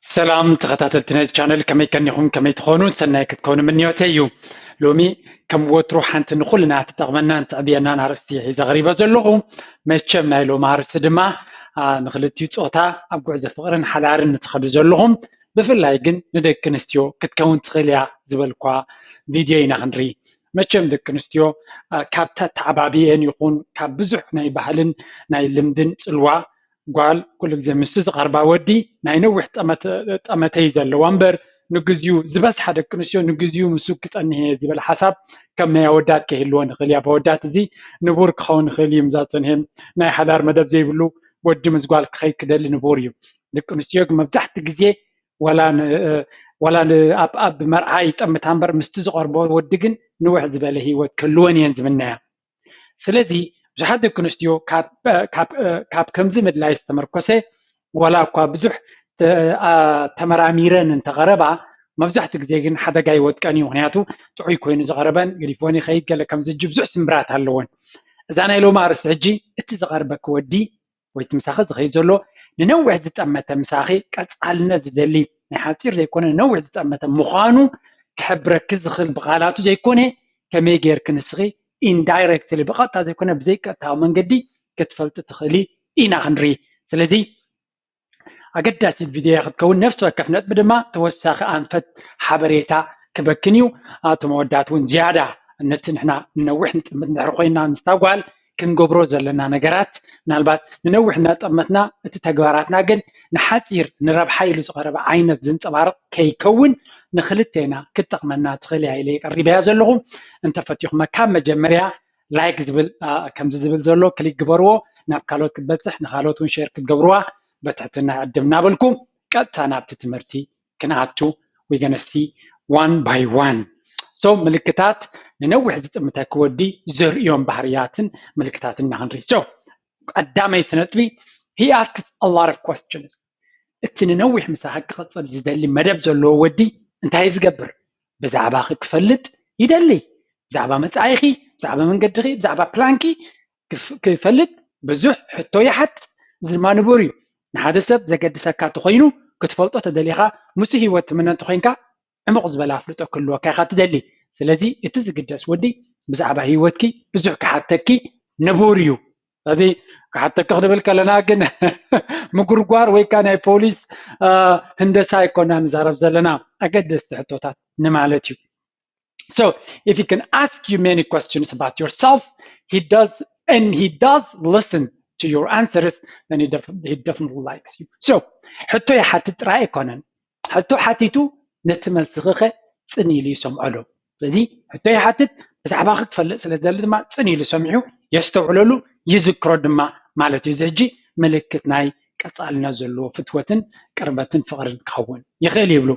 ሰላም ተኸታተልቲ ናይዚ ቻነል፣ ከመይ ከኒኹም? ከመይ ትኾኑ? ሰናይ ክትኮኑ ምንዮተይ እዩ። ሎሚ ከም ወትሩ ሓንቲ ንኹልና ትጠቕመናን ተዕብየናን ኣርእስቲ ሒዘ ቀሪበ ዘለኹ። መቸም ናይ ሎሚ ኣርእስቲ ድማ ንክልቲኡ ጾታ ኣብ ጉዕዞ ፍቕርን ሓዳርን ንትኸዱ ዘለኹም፣ ብፍላይ ግን ንደቂ ኣንስትዮ ክትከውን ትኽእል እያ ዝበልኳ ቪድዮ ኢና ክንርኢ። መቸም ደቂ ኣንስትዮ ካብ ተተዓባብየን ይኹን ካብ ብዙሕ ናይ ባህልን ናይ ልምድን ጽልዋ ጓል ኩሉ ግዜ ምስቲ ዝቐርባ ወዲ ናይ ነዊሕ ጠመተ- ጠመተ እዩ ዘለዋ እምበር ንግዚኡ ዝበዝሓ ደቂ ኣንስትዮ ንግዚኡ ምስኡ ክጸንሕ እየ ዝበል ሓሳብ ከም ናይ ኣወዳት ከይህልወን ይኽእል እዩ። ኣብ ኣወዳት እዚ ንቡር ክኸውን ይኽእል እዩ። ምዛ ጸኒሐ ናይ ሓዳር መደብ ዘይብሉ ወዲ ምስ ጓል ክኸይድ ክደሊ ንቡር እዩ። ደቂ ኣንስትዮ ግን መብዛሕቲ ግዜ ዋላ ን- ዋላ ን- ኣብ ኣብ መርዓ ይጠምታ እምበር ምስቲ ዝቐርቦ ወዲ ግን ንውሕ ዝበለ ህይወት ክህልወን እየን ዝምነያ። ስለዚ ብዙሓት ደቂ ኣንስትዮ ካብ ከምዚ ምድላይ ዝተመርኮሰ ዋላ እኳ ብዙሕ ተመራሚረን እንተቐረባ መብዛሕቲ ግዜ ግን ሓደጋ ይወጥቀን እዩ። ምክንያቱ ጥዑይ ኮይኑ ዝቐረበን ገዲፎን ይኸይድ ገለ ከምዚ እጂ ብዙሕ ስምብራት ኣለወን። እዛ ናይ ሎሚ ኣርእስቲ ሕጂ እቲ ዝቐርበኪ ወዲ ወይ እቲ ምሳኺ ዝኸይድ ዘሎ ንነዊሕ ዝጠመተ ምሳኺ ቀፃልነት ዝደሊ ናይ ሓፂር ዘይኮነ ንነዊሕ ዝጠመተ ምዃኑ ክሕብረኪ ዝኽእል ብቓላቱ ዘይኮነ ከመይ ጌርኪ ንስኺ ኢንዳይሬክትሊ ብቐጥታ ዘይኮነ ብዘይቀጥታዊ መንገዲ ክትፈልጢ ትኽእሊ ኢና ክንርኢ። ስለዚ ኣገዳሲት ቪድዮ እያ ክትከውን። ነፍሲ ወከፍ ነጥቢ ድማ ተወሳኺ ኣንፈት ሓበሬታ ክበክን እዩ። ኣብቶም ኣወዳት እውን ዝያዳ ነቲ ንሕና ንነዊሕ ንጥምት እንድሕር ኮይና ምስታ ጓል ክንገብሮ ዘለና ነገራት ምናልባት ንነዊሕ እናጠመትና እቲ ተግባራትና ግን ንሓፂር ንረብሓ ኢሉ ዝቐረበ ዓይነት ዝንፀባርቕ ከይከውን ንክልቴና ክትጠቕመና ትኽእል እያ ኢለ ቀሪበያ ዘለኹ። እንተፈቲኹመ ካብ መጀመርያ ላይክ ዝብል ከምዚ ዝብል ዘሎ ክሊክ ግበርዎ ናብ ካልኦት ክትበፅሕ ንካልኦት እውን ሼር ክትገብርዋ በትሕትና ዕድም እናበልኩ ቀጥታ ናብቲ ትምህርቲ ክንኣቱ we gonna see one by one. So ምልክታት ንነዊሕ ዝጥምተኪ ወዲ ዘርእዮም ባህርያትን ምልክታትን ኢና ክንርኢ። So ቀዳመይቲ ነጥቢ he asks a lot of questions። እቲ ንነዊሕ ምሳኺ ክቕፅል ዝደሊ መደብ ዘለዎ ወዲ እንታይ ዝገብር? ብዛዕባኺ ክፈልጥ ይደሊ። ብዛዕባ መፃኢኺ፣ ብዛዕባ መንገድኺ፣ ብዛዕባ ፕላንኪ ክፈልጥ ብዙሕ ሕቶ ይሓት። እዚ ድማ ንቡር እዩ። ንሓደ ሰብ ዘገድሰካ ተኾይኑ ክትፈልጦ ተደሊኻ ምስ ህይወት ትምነ እንተኾይንካ ዕሙቕ ዝበለ ኣፍልጦ ክህልወካ ኢኻ ትደሊ። ስለዚ እቲ ዝግደስ ወዲ ብዛዕባ ህይወትኪ ብዙሕ ክሓተኪ ንቡር እዩ። ስለዚ ክሓተኪ ክንብል ከለና ግን ምጉርጓር ወይ ከዓ ናይ ፖሊስ ህንደሳ ኣይኮና ንዛረብ ዘለና ኣገደስቲ ሕቶታት ንማለት እዩ። So if he can ask you many questions about yourself, he does and he does listen to your answers, then he, def he definitely likes you. So ሕቶ ይሓትት ጥራይ ኣይኮነን። ሕቶ ሓቲቱ ነቲ መልስኺ ኸ ፅን ኢሉ ይሰምዖ ዶ? ስለዚ ሕቶ ይሓትት ብዛዕባኺ ክፈልጥ ስለ ዝደሊ ድማ ፅን ኢሉ ሰሚዑ የስተውዕለሉ ይዝክሮ ድማ ማለት እዩ። እዚ ሕጂ ምልክት ናይ ቀፃልነት ዘለዎ ፍትወትን ቅርበትን ፍቕርን ክኸውን ይኽእል ይብሉ።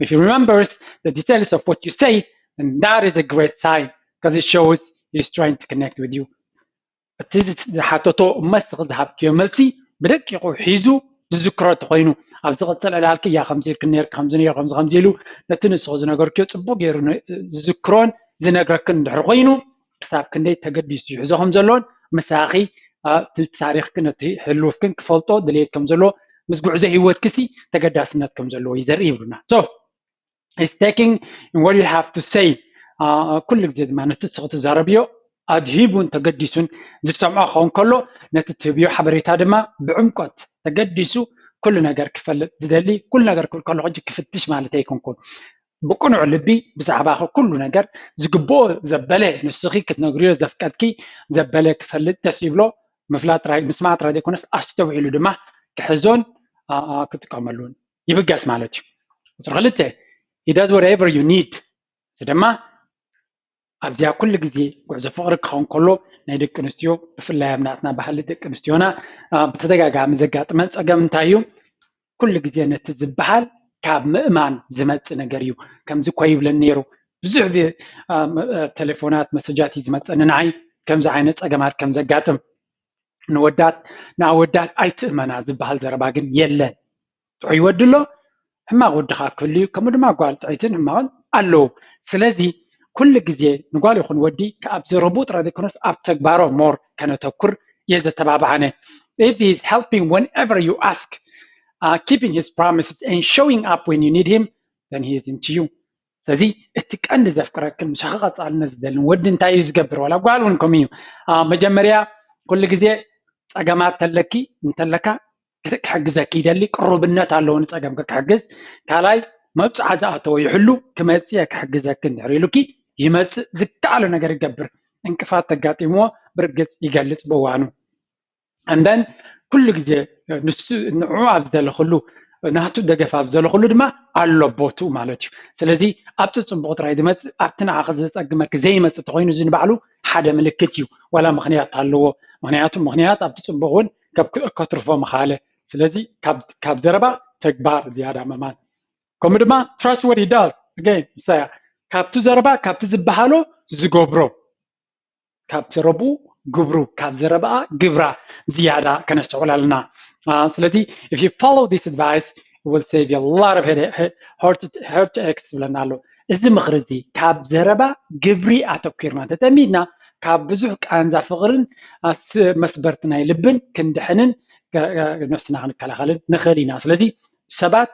If he remembers the details of what you say, then that is a great sign because it shows he's trying to connect with you. እቲ ዝሓተቶ እሞ ንስኺ ዝሃብክዮ መልሲ ብደቂቑ ሒዙ ዝዝክሮ እንተኾይኑ ኣብ ዝቕፅል ዕላልኪ እያ ከምዚ ኢልክኒ ነይርኪ ከምዚ ነይሩ ከምዚ ከምዚ ኢሉ ነቲ ንስኺ ዝነገርክዮ ፅቡቕ ገይሩ ዝዝክሮን ዝነግረክን እንድሕር ኮይኑ ክሳብ ክንደይ ተገዲሱ ይሕዞ ከም ዘሎን ምሳኺ እቲ ታሪኽክን እቲ ህልውፍክን ክፈልጦ ድልየት ከም ዘለዎ ምስ ጉዕዞ ህይወትክሲ ተገዳስነት ከም ዘለዎ እዩ ዘርኢ ይብሉና። So he's taking in what you have to say. ኩሉ ግዜ ድማ ነቲ ንስኺ ትዛረብዮ ኣድሂቡን ተገዲሱን ዝሰምዖ ክኸውን ከሎ ነቲ ትህብዮ ሓበሬታ ድማ ብዕምቆት ተገዲሱ ኩሉ ነገር ክፈልጥ ዝደሊ ኩሉ ነገር ክብል ከለኹ ሕጂ ክፍትሽ ማለት ኣይኮንኩን። ብቅኑዕ ልቢ ብዛዕባኺ ኩሉ ነገር ዝግብኦ ዘበለ ንስኺ ክትነግርዮ ዘፍቀድኪ ዘበለ ክፈልጥ ደስ ይብሎ። ምፍላጥ ጥራይ ምስማዕ ጥራይ ዘይኮነስ ኣስተውዒሉ ድማ ክሕዞን ክጥቀመሉን ይብገስ ማለት እዩ። ቁፅሪ ክልተ he does whatever you need። እዚ ድማ ኣብዚኣ ኩሉ ግዜ ጉዕዞ ፍቕሪ ክኸውን ከሎ ናይ ደቂ ኣንስትዮ ብፍላይ ኣብ ናትና ባህሊ ደቂ ኣንስትዮና ብተደጋጋሚ ዘጋጥመን ፀገም እንታይ እዩ? ኩሉ ግዜ ነቲ ዝበሃል ካብ ምእማን ዝመፅእ ነገር እዩ። ከምዚ እኮ ይብለኒ ነይሩ ብዙሕ ቴሌፎናት መሰጃት እዩ ዝመፀኒ ንዓይ ከምዚ ዓይነት ፀገማት ከም ዘጋጥም ንወዳት ንኣወዳት ኣይትእመና ዝበሃል ዘረባ ግን የለን። ጥዑይ ወዲ ኣሎ ሕማቕ ወዲ ከዓ ክህሉ እዩ። ከምኡ ድማ ጓል ጥዕይትን ሕማቕን ኣለዉ። ስለዚ ኩሉ ግዜ ንጓል ይኹን ወዲ ካብ ዘረብኡ ጥራይ ዘይኮነስ ኣብ ተግባሮም more ከነተኩር እየ ዘተባብዓነ። If he is helping whenever you ask uh, keeping his promises and showing up when you need him, then he is into you. ስለዚ እቲ ቀንዲ ዘፍቅረክን ምሳኺ ቀፃልነት ዝደልን ወዲ እንታይ እዩ ዝገብር? ዋላ ጓል እውን ከምኡ እዩ። መጀመርያ ኩሉ ግዜ ፀገማት ተለኪ እንተለካ ክሕግዘኪ ይደሊ። ቅሩብነት ኣለዎ ንፀገምኪ ክሕግዝ። ካልኣይ መብፅዓ ዝኣተዎ ይሕሉ፣ ክመፅእ ክሕግዘኪ እንድሕር ኢሉኪ ይመፅእ፣ ዝከኣሎ ነገር ይገብር። እንቅፋት ተጋጢምዎ ብርግፅ ይገልፅ በዋኑ። And then ኩሉ ግዜ ንሱ ንዕኡ ኣብ ዝደለኽሉ ናቱ ደገፍ ኣብ ዝደለኽሉ ድማ ኣሎ ቦትኡ ማለት እዩ። ስለዚ ኣብቲ ፅቡቕ ጥራይ ዝመፅእ ኣብቲ ንዓኺ ዘፀግመኪ ዘይመፅእ ተኾይኑ እዚ ንባዕሉ ሓደ ምልክት እዩ። ዋላ ምኽንያት ኣለዎ። ምኽንያቱ ምኽንያት ኣብቲ ፅቡቕ እውን ከብ- ከትርፎ ምኻለ። ስለዚ ካብ- ካብ ዘረባ ተግባር ዝያዳ መማን። ከምኡ ድማ trust what he does። Again ምሳያ ካብቲ ዘረባ ካብቲ ዝበሃሎ ዝገብሮ ካብ ዘረብኡ ግብሩ ካብ ዘረብኣ ግብራ ዝያዳ ከነስተውዕል ኣለና። ስለዚ if you follow this advice it will save you a lot of heartaches ትብለና ኣሎ። እዚ ምኽሪ እዚ ካብ ዘረባ ግብሪ ኣተኲርና ተጠሚድና ካብ ብዙሕ ቃንዛ ፍቕርን መስበርቲ ናይ ልብን ክንድሕንን ነብስና ክንከላኸልን ንኽእል ኢና። ስለዚ ሰባት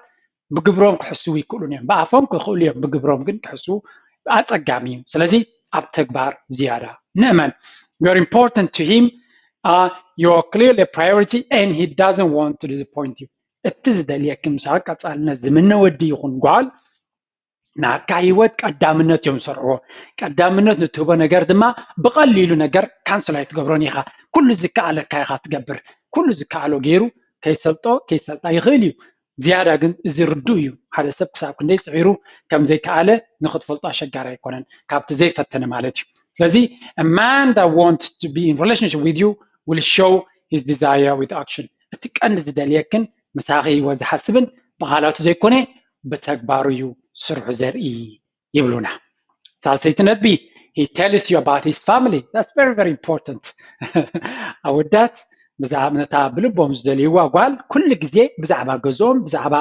ብግብሮም ክሕስዉ ይክእሉን እዮም። ብኣፎም ክኽእሉ እዮም፣ ብግብሮም ግን ክሕስዉ ኣፀጋሚ እዩ። ስለዚ ኣብ ተግባር ዝያዳ ንእመን። You're important to him, uh, you're clearly a priority and he doesn't want to disappoint you። እቲ ዝደልየኪ ምሳኺ ቀፃልነት ዝምነ ወዲ ይኹን ጓል ናትካ ህይወት ቀዳምነት እዮም ዝሰርሕዎ። ቀዳምነት ንትህቦ ነገር ድማ ብቐሊሉ ነገር ካንስል ኣይትገብሮን ኢኻ። ኩሉ ዝከኣለካ ኢኻ ትገብር። ኩሉ ዝከኣሎ ገይሩ ከይሰልጦ ከይሰልጣ ይኽእል እዩ። ዝያዳ ግን እዚ ርዱእ እዩ። ሓደ ሰብ ክሳብ ክንደይ ፅዒሩ ከም ዘይከኣለ ንኽትፈልጦ ኣሸጋሪ ኣይኮነን፣ ካብቲ ዘይፈተነ ማለት እዩ። ስለዚ a man that wants to be in relationship with you will show his desire with action። እቲ ቀንዲ ዝደልየክን ምሳኺ ህይወት ዝሓስብን ብቓላቱ ዘይኮነ ብተግባሩ እዩ ስርሑ ዘርኢ ይብሉና። ሳልሰይቲ ነጥቢ he tells you about his family። That's very very important። ኣወዳት ብዛዕባ ነታ ብልቦም ዝደልይዋ ጓል ኩሉ ግዜ ብዛዕባ ገዝኦም ብዛዕባ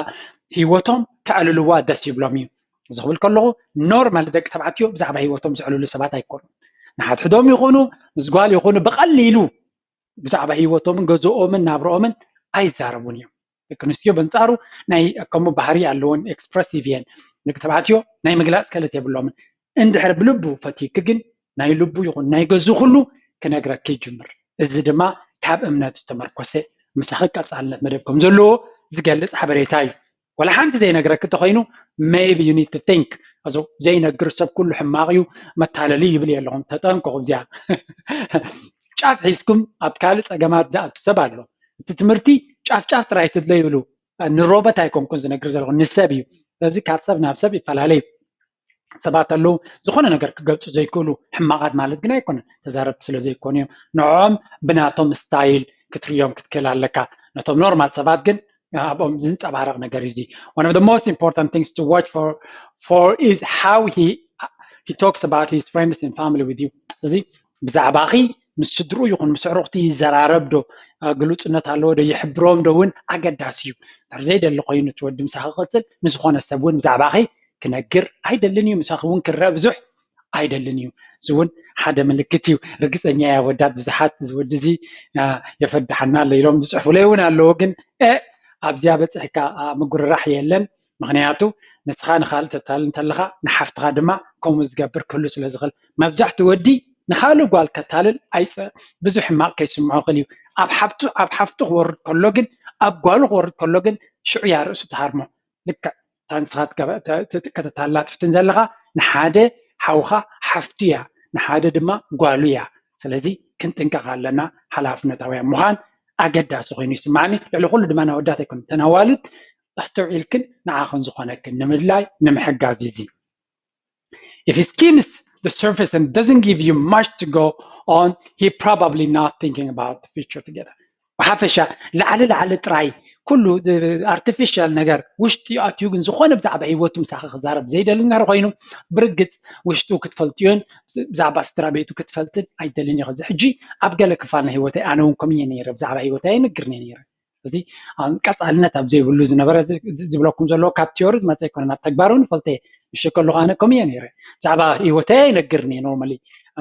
ህይወቶም ከዕልልዋ ደስ ይብሎም እዩ። እዚ ክብል ከለኹ ኖርማል ደቂ ተባዕትዮ ብዛዕባ ህይወቶም ዘዕልሉ ሰባት ኣይኮኑን። ንሓድሕዶም ይኹኑ ምስ ጓል ይኹኑ ብቐሊሉ ብዛዕባ ህይወቶምን ገዝኦምን ናብርኦምን ኣይዛረቡን እዮም። ደቂ ኣንስትዮ በንፃሩ ናይ ከምኡ ባህሪ ኣለዎን፣ ኤክስፕረሲቭ እየን። ደቂ ተባዕትዮ ናይ ምግላፅ ክእለት የብሎምን። እንድሕር ብልቡ ፈትይኪ ግን ናይ ልቡ ይኹን ናይ ገዙ ኩሉ ክነግረኪ ይጅምር። እዚ ድማ ካብ እምነት ዝተመርኮሰ ምሳኺ ቀፃልነት መደብ ከም ዘለዎ ዝገልፅ ሓበሬታ እዩ። ወላ ሓንቲ ዘይነግረኪ እንተኾይኑ maybe you need to think። እዚ ዘይነግር ሰብ ኩሉ ሕማቕ እዩ፣ መታለሊ ይብል እየ ኣለኹም። ተጠንቀቑ። እዚኣ ጫፍ ሒዝኩም ኣብ ካልእ ፀገማት ዝኣቱ ሰብ ኣሎ። እቲ ትምህርቲ ጫፍ ጫፍ ጥራይ ትድለዩ ይብሉ። ንሮቦት ኣይኮንኩን ዝነግር ዘለኹ፣ ንሰብ እዩ። ስለዚ ካብ ሰብ ናብ ሰብ ይፈላለ እዩ። ሰባት ኣለዉ ዝኾነ ነገር ክገልፁ ዘይክእሉ፣ ሕማቓት ማለት ግን ኣይኮነን፣ ተዛረብቲ ስለ ዘይኮኑ እዮም። ንዕኦም ብናቶም ስታይል ክትርእዮም ክትክእል ኣለካ። ነቶም ኖርማል ሰባት ግን ኣብኦም ዝንፀባረቕ ነገር እዩ። እዚ one of the most important things to watch for for is how he he talks about his friends and family with you። እዚ ብዛዕባኺ ምስ ስድርኡ ይኹን ምስ ኣዕሩኽቱ ይዘራረብ ዶ፣ ግሉፅነት ኣለዎ ዶ፣ ይሕብሮም ዶ እውን ኣገዳሲ እዩ። እንድሕር ዘይደሊ ኮይኑ እቲ ወዲ ምሳኺ ክቕፅል ንዝኾነ ሰብ እውን ብዛዕባኺ ክነግር ኣይደልን እዩ። ምሳኺ እውን ክረአ ብዙሕ ኣይደልን እዩ። እዚ እውን ሓደ ምልክት እዩ። ርግፀኛ እየ ኣወዳት ብዙሓት እዚ ወዲ እዚ የፈድሓና ኣሎ ኢሎም ዝፅሕፉለይ እውን ኣለዉ። ግን ኣብዚኣ በፂሕካ ምጉርራሕ የለን። ምኽንያቱ ንስኻ ንኻልእ ተታልል እንተለኻ ንሓፍትኻ ድማ ከምኡ ዝገብር ክህሉ ስለ ዝኽእል መብዛሕትኡ ወዲ ንኻልእ ጓል ከታልል ኣይፀ ብዙሕ ሕማቕ ከይስምዖ ክእል እዩ። ኣብ ሓፍቱ ኣብ ሓፍቱ ክወርድ ከሎ ግን ኣብ ጓሉ ክወርድ ከሎ ግን ሽዑ እያ ርእሱ ትሃርሞ። ልክዕ እታ ንስኻ ከተታልላ ትፍትን ዘለኻ ንሓደ ሓውኻ ሓፍቱ እያ፣ ንሓደ ድማ ጓሉ እያ። ስለዚ ክንጥንቀቕ ኣለና። ሓላፍነታውያን ምዃን ኣገዳሲ ኮይኑ ይስማዓኒ። ልዕሊ ኩሉ ድማ ናወዳት ኣይኮነ ተናዋልድ ኣስተውዒልክን ንዓኽን ዝኾነክን ንምድላይ ንምሕጋዝ እዩ። If he skims the surface and doesn't give you much to go on, he probably not thinking about the future together. ብሓፈሻ ላዕሊ ላዕሊ ጥራይ ኩሉ ኣርቲፊሻል ነገር ውሽጢ ኣትዩ ግን ዝኾነ ብዛዕባ ህይወቱ ምሳኺ ክዛረብ ዘይደሊ ነገር ኮይኑ ብርግፅ ውሽጡ ክትፈልጥዮን ብዛዕባ ስድራ ቤቱ ክትፈልጥን ኣይደልን እዩ። ሕጂ ኣብ ገለ ክፋል ናይ ህይወተይ ኣነ እውን ከምየ ነይረ፣ ብዛዕባ ህይወተይ ኣይነግርን እየ ነይረ። እዚ ቀፃልነት ኣብ ዘይብሉ ዝነበረ ዝብለኩም ዘለዎ ካብ ቲዮሪ ዝመፀ ኣይኮነን፣ ኣብ ተግባር እውን ይፈልጠ እየ። ምሽ ከለኹ ኣነ ከምኡ እየ ነይረ። ብዛዕባ ህይወተይ ኣይነግርን እየ ኖርማሊ።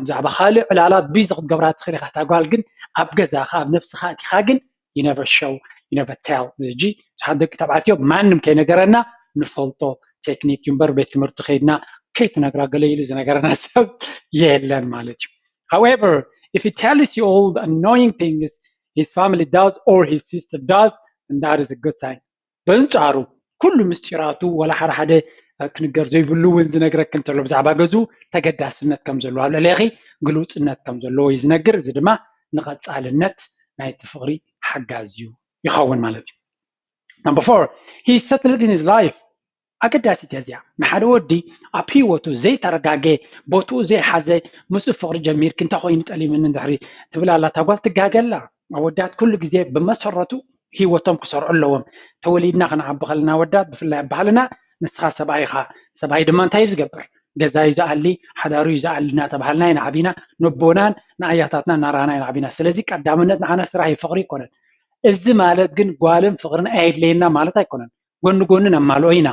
ብዛዕባ ካልእ ዕላላት ቢዚ ክትገብራ ትኽእል ኢኻ። እታ ጓል ግን ኣብ ገዛኻ ኣብ ነብስኻ ኣቲኻ ግን you never show you never tell እዚ ሕጂ ብዙሓት ደቂ ተባዕትዮ ማንም ከይነገረና ንፈልጦ ቴክኒክ እዩ እምበር ቤት ትምህርቲ ከይድና ከይትነግራ ገለ ኢሉ ዝነገረና ሰብ የለን ማለት እዩ። However, if he tells you all the annoying things his family does or his sister does, and that is a good sign. በንጻሩ ኩሉ ምስጢራቱ ወላ ሓደ ሓደ ክንገር ዘይብሉ እውን ዝነግረክ እንተሎ ብዛዕባ ገዝኡ ተገዳስነት ከም ዘለዎ ኣብ ልዕሌኺ ግሉጽነት ከም ዘለዎ እዩ ዝነግር። እዚ ድማ ንቐጻልነት ናይቲ ፍቕሪ ሓጋዚ እዩ ይኸውን ማለት እዩ። Number four, he settled in his life. ኣገዳሲት እያ እዚኣ። ንሓደ ወዲ ኣብ ህይወቱ ዘይተረጋገ ቦትኡ ዘይሓዘ ምስ ፍቕሪ ጀሚርክ እንታይ ኮይኑ ጠሊምኒ እንድሕሪ ትብል ኣላ እታ ጓል ትጋገላ። ኣወዳት ኩሉ ግዜ ብመሰረቱ ህይወቶም ክሰርዑ ኣለዎም። ተወሊድና ክንዓቢ ከለና ኣወዳት ብፍላይ ኣብ ባህልና ንስኻ ሰብኣይ ኢኻ። ሰብኣይ ድማ እንታይ እዩ ዝገብር? ገዛ እዩ ዝኣሊ፣ ሓዳሩ እዩ ዝኣሊ እናተባሃልና ኢና ዓቢና። ነቦናን ንኣያታትና እናረኣና ኢና ዓቢና። ስለዚ ቀዳምነት ንዓና ስራሕ እዩ፣ ፍቕሪ ኣይኮነን። እዚ ማለት ግን ጓልን ፍቕርን ኣየድለየና ማለት ኣይኮነን። ጎኒ ጎኒ ነማልኦ ኢና።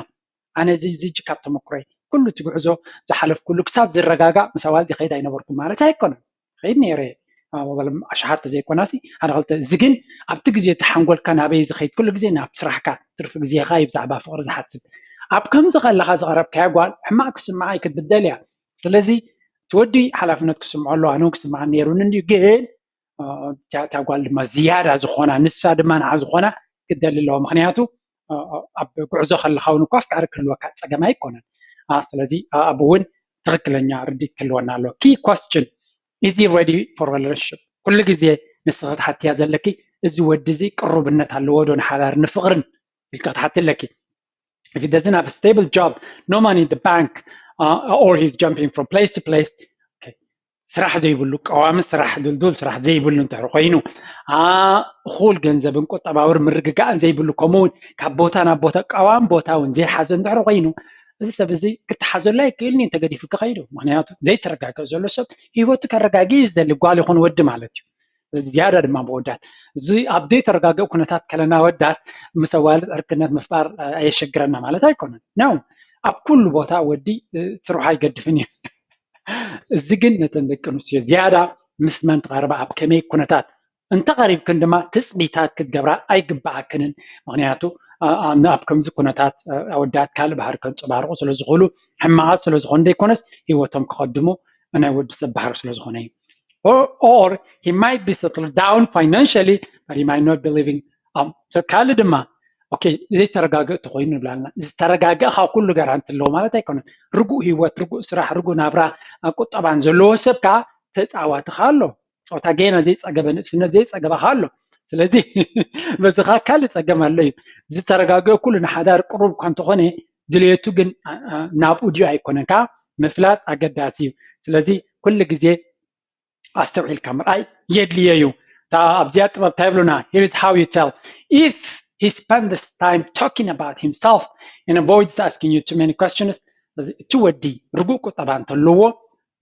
ኣነ እዚ እዚ ካብ ተመክሮይ ኩሉ እቲ ጉዕዞ ዝሓለፍኩሉ ክሳብ ዝረጋጋእ ምስ ኣዋልድ ይኸይድ ኣይነበርኩም ማለት ኣይኮነን። ይኸይድ ነይረ ኣሽሓት ዘይኮናሲ ሓደ ክልተ። እዚ ግን ኣብቲ ግዜ እቲ ሓንጎልካ ናበይ ዝኸይድ ኩሉ ግዜ ናብ ስራሕካ ትርፊ ግዜኻ እዩ ብዛዕባ ፍቕሪ ዝሓትት። ኣብ ከምዚ ከለኻ ዝቐረብካያ ጓል ሕማቕ ክስምዓ ኣይክትብደል እያ። ስለዚ እቲ ወዲ ሓላፍነት ክስምዖ ኣለዎ። ኣነ እውን ክስምዓኒ ነይሩኒ እንድዩ ግን እታ ጓል ድማ ዝያዳ ዝኾና ንሳ ድማ ንዓ ዝኾና ክደሊ ኣለዎ። ምክንያቱ ኣብ ጉዕዞ ከለካ እውን እኳ ኣፍቃሪ ክህልወካ ፀገም ኣይኮነን። ስለዚ ኣብ እውን ትክክለኛ ርዲት ክህልወና ኣለዎ። Key question, is he ready for relationship? ኩሉ ግዜ ንስኺ ክትሓትያ ዘለኪ እዚ ወዲ እዚ ቅሩብነት ኣለዎ ዶ ንሓዳር ንፍቅርን ኢልካ ክትሓቲ ኣለኪ። If he doesn't have a stable job, no money in the bank, uh, or he's jumping from place to place, okay. ስራሕ ዘይብሉ ቀዋሚ ስራሕ ድልዱል ስራሕ ዘይብሉ እንተር ኮይኑ እኹል ገንዘብን ቁጠባዊ ምርግጋእን ዘይብሉ ከምኡውን ካብ ቦታ ናብ ቦታ ቀዋሚ ቦታ እውን ዘይሓዘ እንድሕር ኮይኑ እዚ ሰብ እዚ ክትሓዘሉ ኣይክእልን እዩ ተገዲፉ ክኸይዱ። ምክንያቱ ዘይተረጋገእ ዘሎ ሰብ ህይወቱ ከረጋጊ እዩ ዝደሊ ጓል ይኹን ወዲ ማለት እዩ። ዝያዳ ድማ ብወዳት እዚ ኣብ ዘይተረጋገእ ኩነታት ከለና ወዳት ምስ ኣዋልድ ዕርክነት ምፍጣር ኣየሸግረና ማለት ኣይኮነን ነው። ኣብ ኩሉ ቦታ ወዲ ስርሑ ኣይገድፍን እዩ። እዚ ግን ነተን ደቂ ኣንስትዮ ዝያዳ ምስ መን ትቐርባ ኣብ ከመይ ኩነታት እንተቐሪብክን ድማ ትፅቢታት ክትገብራ ኣይግበኣክንን። ምክንያቱ ኣብ ከምዚ ኩነታት ኣወዳት ካልእ ባህሪ ከንፀባርቁ ስለዝኽእሉ ሕማቓት ስለዝኾኑ ዘይኮነስ ህይወቶም ክቐድሙ ናይ ወዲ ሰብ ባህሪ ስለዝኾነ እዩ። Or, or he might be settled down financially, but he might not be living. ካልእ ድማ okay ዘይተረጋገእ ተኮይኑ ንብላልና ዝተረጋገእ ካብ ኩሉ ጋራንቲ ኣለዎ ማለት ኣይኮነን። ርጉእ ህይወት ርጉእ ስራሕ ርጉእ ናብራ ቁጠባን ዘለዎ ሰብ ከዓ ተፃዋቲ ከዓ ኣሎ። ፆታ ገና ዘይፀገበ ንእስነት ዘይፀገበ ከዓ ኣሎ። ስለዚ በዚ ከዓ ካልእ ፀገም ኣሎ እዩ። ዝተረጋገእ ኩሉ ንሓዳር ቅሩብ እኳ እንተኾነ ድልየቱ ግን ናብኡ ድዩ ኣይኮነን ከዓ ምፍላጥ ኣገዳሲ እዩ። ስለዚ ኩሉ ግዜ ኣስተውዒልካ ምርኣይ የድልየ እዩ። ኣብዚኣ ጥበብ እንታይ ይብሉና? Here is how you tell if he spends time talking about himself and avoids asking you too many questions. እቲ ወዲ ርጉእ ቁጠባ እንተለዎ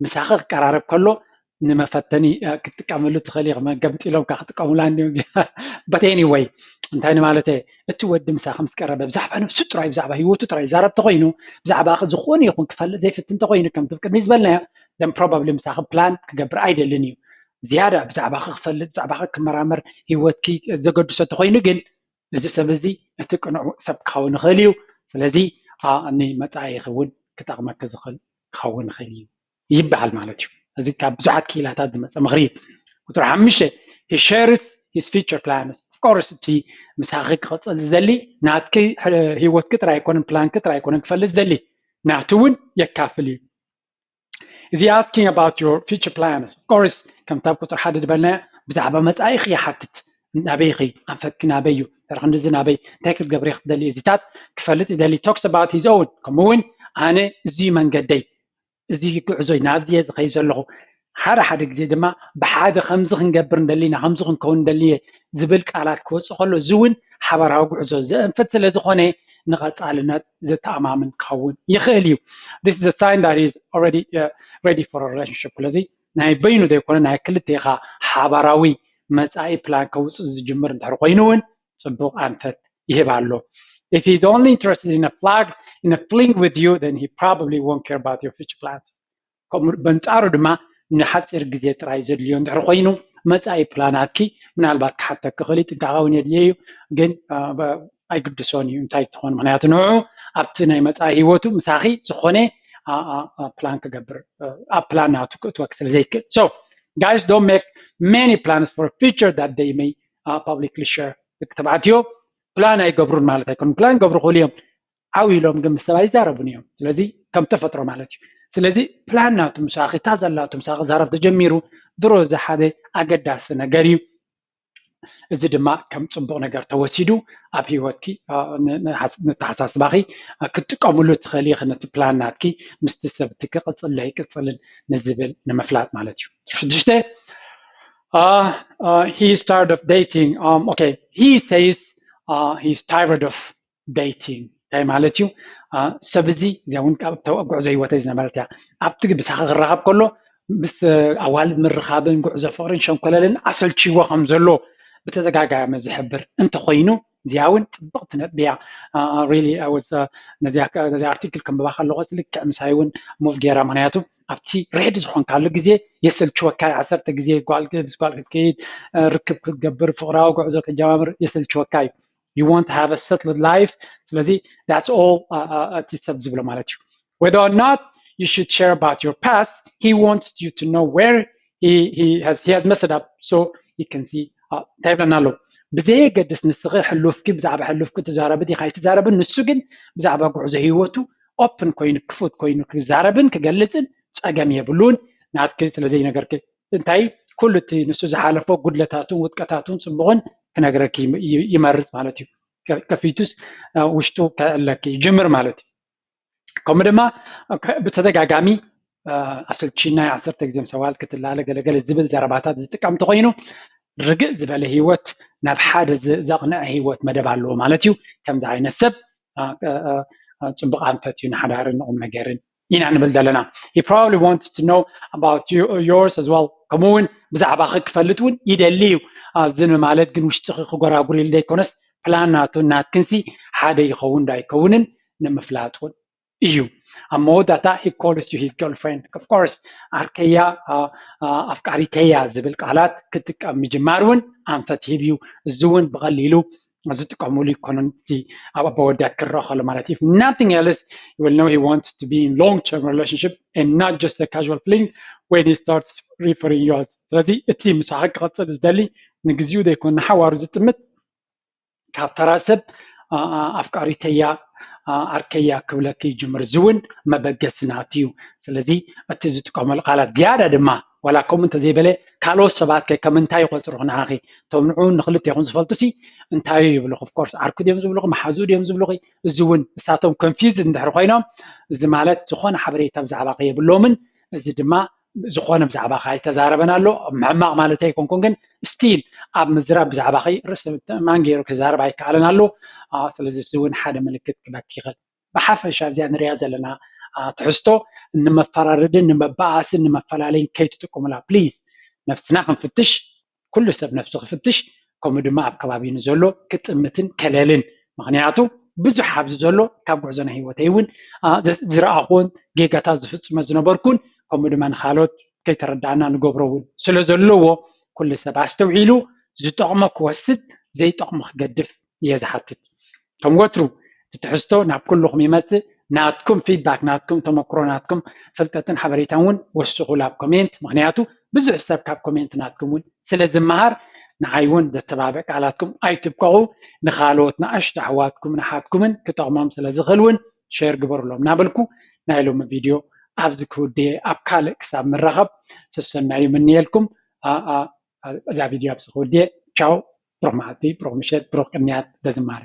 ምሳኺ ክቀራረብ ከሎ ንመፈተኒ ክትጥቀመሉ ትኽእል ኢኻ። መገምጢሎም ክጥቀሙላ እንዲዮም። But anyway እንታይ ንማለት እቲ ወዲ ምሳኺ ምስ ቀረበ ብዛዕባ ነብሱ ጥራይ ብዛዕባ ህይወቱ ጥራይ ይዛረብ ተኮይኑ ብዛዕባ ዝኾነ ይኹን ክፈልጥ ዘይፍትን ተኮይኑ ከምቲ ቅድሚ ዝበልናዮ then probably ምሳኺ ፕላን ክገብር ኣይደልን እዩ። ዝያዳ ብዛዕባኺ ክፈልጥ ብዛዕባኺ ክመራመር ህይወትኪ ዘገድሶ ተኮይኑ ግን እዚ ሰብ እዚ እቲ ቅኑዕ ሰብ ክኸውን ይኽእል እዩ። ስለዚ ንመፃኢኺ እውን ክጠቕመኪ ዝኽእል ክኸውን ይኽእል እዩ ይበሃል ማለት እዩ። እዚ ካብ ብዙሓት ክኢላታት ዝመፀ ምኽሪ እዩ። ቁፅሪ ሓሙሽተ he shares his future plans. Of course እቲ ምሳኺ ክቕፅል ዝደሊ ናትኪ ህይወትኪ ጥራይ ኣይኮነን ፕላንኪ ጥራይ ኣይኮነን ክፈልጥ ዝደሊ ናቱ እውን የካፍል እዩ። Is he asking about your future plans? Of course ከምታ ቁፅሪ ሓደ ዝበልናዮ ብዛዕባ መፃኢኺ ይሓትት። ናበይኺ ኣንፈትኪ ናበይ እዩ? ድሕሪ ክንድዚ ናበይ እንታይ ክትገብሪ ክትደሊ እዚታት ክፈልጥ ይደሊ። Talks about his own ከምኡ እውን ኣነ እዚ መንገደይ እዚ ጉዕዞይ ናብዚ እየ ዝኸይ ዘለኹ። ሓደ ሓደ ግዜ ድማ ብሓደ ከምዚ ክንገብር እንደሊና ከምዚ ክንከውን እንደሊ ዝብል ቃላት ክወፅእ ከሎ እዚ እውን ሓበራዊ ጉዕዞ ዘእንፍት ስለ ዝኾነ ንቐፃልነት ዘተኣማምን ክኸውን ይኽእል እዩ። This is a sign that he is already uh, ready for a relationship። ስለዚ ናይ በይኑ ዘይኮነ ናይ ክልቴኻ ሓባራዊ መፃኢ ፕላን ከውፅእ ዝጅምር እንድሕር ኮይኑ እውን ፅቡቕ ኣንፈት ይህብ ኣሎ። If he's only interested in a flag in a fling with you then he probably won't care about your future plans. ከምኡ በንጻሩ ድማ ንሓፂር ግዜ ጥራይ ዘድልዮ እንድሕር ኮይኑ መፃኢ ፕላናትኪ ምናልባት ክሓተኪ ክእል ጥንቃቐ እውን የድልየ እዩ። ግን ኣይግድሶን እዩ እንታይ ትኾን፣ ምክንያቱ ንዑ ኣብቲ ናይ መፃኢ ህይወቱ ምሳኺ ዝኾነ ፕላን ክገብር ኣብ ፕላን ናቱ ክእትወክ ስለ ዘይክእል። So guys, don't make many plans for future that they may publicly share። ደቂ ተባዕትዮ ፕላን ኣይገብሩን ማለት ኣይኮኑን። ፕላን ገብሩ ክእሉ እዮም፣ ዓው ኢሎም ግን ምስ ሰብ ኣይዛረቡን እዮም። ስለዚ ከም ተፈጥሮ ማለት እዩ። ስለዚ ፕላን ናቱ ምሳኺ፣ እታ ዘላቱ ምሳኺ ዛረብ ተጀሚሩ ድሮ እዚ ሓደ ኣገዳሲ ነገር እዩ። እዚ ድማ ከም ፅቡቕ ነገር ተወሲዱ ኣብ ህይወትኪ ንተሓሳስባኺ ክትጥቀምሉ ትኽእል ኢኺ። ነቲ ፕላን ናትኪ ምስቲ ሰብቲ ክቕፅል ዶ ኣይቅፅልን ንዝብል ንምፍላጥ ማለት እዩ። ሽዱሽተ he started of dating okay he says he's tired of dating እንታይ ማለት እዩ? ሰብ እዚ እዚኣ እውን ጉዕዞ ህይወተይ ዝነበረት እያ። ኣብቲ ብሳኺ ክራኸብ ከሎ ምስ ኣዋልድ ምርኻብን ጉዕዞ ፍቕርን ሸንኮለልን ኣሰልችዎ ከም ዘሎ ብተደጋጋሚ ዝሕብር እንተኮይኑ እዚኣ እውን ፅብቕቲ ነጥቢ እያ። ነዚ ኣርቲክል ከንብባ ከለኹ ልክዕ ምሳይ እውን ሙቭ ገይራ፣ ምክንያቱ ኣብቲ ሬድ ዝኾንካሉ ግዜ የሰልችወካ እዩ። ዓሰርተ ግዜ ጓል ምስ ጓል ክትከይድ ርክብ ክትገብር ፍቕራዊ ጉዕዞ ክትጀማምር የሰልችወካ እዩ። You won't have a settled life። ስለዚ that's all እቲ ሰብ ዝብሎ ማለት እዩ። Whether or not you should share about your past, he wants you to know where he, he has he has messed up so he can see እንታይ ይብለና ኣሎ? ብዘየገድስ ንስኺ ሕሉፍኪ ብዛዕባ ሕሉፍኪ ትዛረቢ ዲኻ ኣይትዛረብን፣ ንሱ ግን ብዛዕባ ጉዕዞ ህይወቱ ኦፕን ኮይኑ ክፉት ኮይኑ ክዛረብን ክገልፅን ፀገም የብሉን። ናትኪ ስለ ዘይነገርኪ እንታይ ኩሉ እቲ ንሱ ዝሓለፎ ጉድለታቱን ውድቀታቱን ፅቡቕን ክነግረኪ ይመርፅ ማለት እዩ። ከፊቱስ ውሽጡ ከእለኪ ይጅምር ማለት እዩ። ከምኡ ድማ ብተደጋጋሚ ኣሰልቺና ዓሰርተ ግዜ ምስ ኣዋልድ ክትላለ ገለገለ ዝብል ዘረባታት ዝጥቀም እንተኮይኑ ርግእ ዝበለ ህይወት ናብ ሓደ ዘቕንዐ ህይወት መደብ ኣለዎ ማለት እዩ። ከምዚ ዓይነት ሰብ ፅቡቕ ኣንፈት እዩ ንሓዳርን ንቁም ነገርን ኢና ንብል ዘለና። He probably wants to know about yours as well። ከምኡ እውን ብዛዕባኺ ክፈልጥ እውን ይደሊ እዩ። እዚ ማለት ግን ውሽጥኺ ክጎራጉር ኢሉ ዘይኮነስ ፕላን ናቱ ናትክንሲ ሓደ ይኸውን ዶ ኣይከውንን ንምፍላጥ እውን እዩ። ኣብ መወዳእታ he calls you his girlfriend። Of course ዓርከያ ኣፍቃሪተያ ዝብል ቃላት ክጥቀም ምጅማር እውን ኣንፈት ሂብ እዩ። እዚ እውን ብቐሊሉ ዝጥቀምሉ ይኮኑን እቲ ኣብ ኣቦወዳት ክረአ ከሎ ማለት እዩ። If nothing else you will know he wants to be in long term relationship and not just a casual fling when he starts referring you as። ስለዚ እቲ ምሳኺ ክቐፅል ዝደሊ ንግዚኡ ዘይኮነ ንሓዋሩ ዝጥምት ካብ ተራ ሰብ ኣፍቃሪተያ ዓርከያ ክብለኪ ይጅምር። እዚ እውን መበገሲ ናቱ እዩ። ስለዚ እቲ ዝጥቀመሉ ቃላት ዝያዳ ድማ ዋላ ከምኡ እንተዘይበለ ካልኦት ሰባት ከ ከም እንታይ ይቆፅሩኺ ንዓኺ? እቶም ንዑ ንክልቴኹም ዝፈልጡ ሲ እንታይ ይብሉኺ? Of course ዓርኩ ድዮም ዝብሉኺ? መሓዝኡ ድዮም ዝብሉኺ? እዚ እውን እሳቶም ኮንፊውዝድ እንድሕር ኮይኖም እዚ ማለት ዝኾነ ሓበሬታ ብዛዕባኺ የብሎምን። እዚ ድማ ዝኾነ ብዛዕባኺ ኣይተዛረበን ኣሎ። ሕማቕ ማለት ኣይኮንኩን ግን ስቲል ኣብ ምዝራብ ብዛዕባኺ ርእሰ ምትእምማን ገይሩ ክዛረብ ኣይከኣለን ኣሎ። ስለዚ እዚ እውን ሓደ ምልክት ክበኪ ይኽእል። ብሓፈሻ እዚኣ ንሪኣ ዘለና ትሕዝቶ ንመፈራረድን ንመበኣስን ንመፈላለይን ከይትጥቀሙላ ፕሊዝ። ነብስና ክንፍትሽ፣ ኩሉ ሰብ ነብሱ ክፍትሽ፣ ከምኡ ድማ ኣብ ከባቢ ንዘሎ ክጥምትን ከለልን። ምክንያቱ ብዙሕ ኣብዚ ዘሎ ካብ ጉዕዞ ናይ ህይወተይ እውን ዝረኣኹን ጌጋታት ዝፍፅመ ዝነበርኩን ከምኡ ድማ ንካልኦት ከይተረዳእና ንገብሮ እውን ስለ ዘለዎ ኩሉ ሰብ ኣስተውዒሉ ዝጠቕሞ ክወስድ ዘይጠቕሞ ክገድፍ እየ ዝሓትት። ከም ወትሩ እቲ ትሕዝቶ ናብ ኩልኹም ይመፅእ። ናትኩም ፊድባክ፣ ናትኩም ተመክሮ፣ ናትኩም ፍልጠትን ሓበሬታን እውን ወስኹሉ ኣብ ኮሜንት። ምክንያቱ ብዙሕ ሰብ ካብ ኮሜንት ናትኩም እውን ስለ ዝመሃር ንዓይ እውን ዘተባብዕ ቃላትኩም ኣይትብቀቑ። ንኻልኦት ንኣሽቱ ኣሕዋትኩምን ኣሓትኩምን ክጠቕሞም ስለ ዝኽእል እውን ሸር ግበሩሎም እናበልኩ ናይ ሎሚ ቪድዮ ኣብዚ ክውድየ። ኣብ ካልእ ክሳብ ምራኸብ ሰሰናዩ ምንየልኩም። እዛ ቪድዮ ኣብዚ ክውድየ። ቻው። ብሩኽ መዓልቲ፣ ብሩኽ ምሸት፣ ብሩኽ ቅንያት። በዝማረ።